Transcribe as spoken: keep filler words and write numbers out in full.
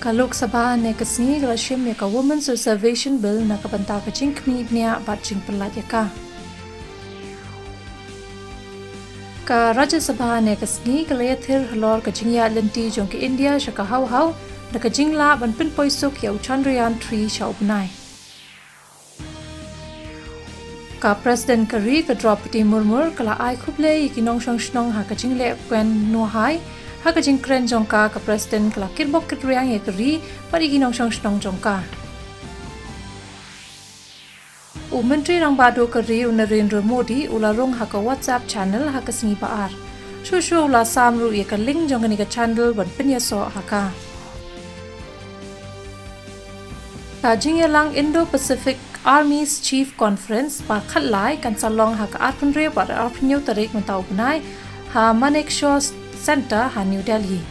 Ka Lok Sabha hynne ka sngi ka la shim ïa ka Women's Reservation Bill na ka bynta ka jingkhmih bniah bad jingpynlait ïa ka. Ka Rajya Sabha hynne ka sngi ka la ïathir halor ka jingïaid lynti jong ka India sha ka hawhaw da ka jinglah ban pynpoi suk ïa u Chandrayaan three sha u bnai. Ka President ka ri ka Droupadi Murmu ka la ai khublei ïa ki nongshong shnong ha ka jingleh kren nuhai. Ha ka jingkren jong ka, ka President ka la kitbok kitrwiang ïa ka ri bad ïa ki nongshong shnong jong ka. U Myntri Rangbah Duh ka ri u Narendra Modi u la rung ha ka WhatsApp channel ha ka sngi ba ar. Shuh shuh u la sam ruh ïa ka link jong kane ka channel ban pynïasoh ha ka. Ka jingïalang Indo-Pacific Armies Chief Conference ba khatlai kan sa long ha ka arphew hynriew bad arphew hynñiew tarik mynta u bnai ha Manekshaw Centre ha New Delhi.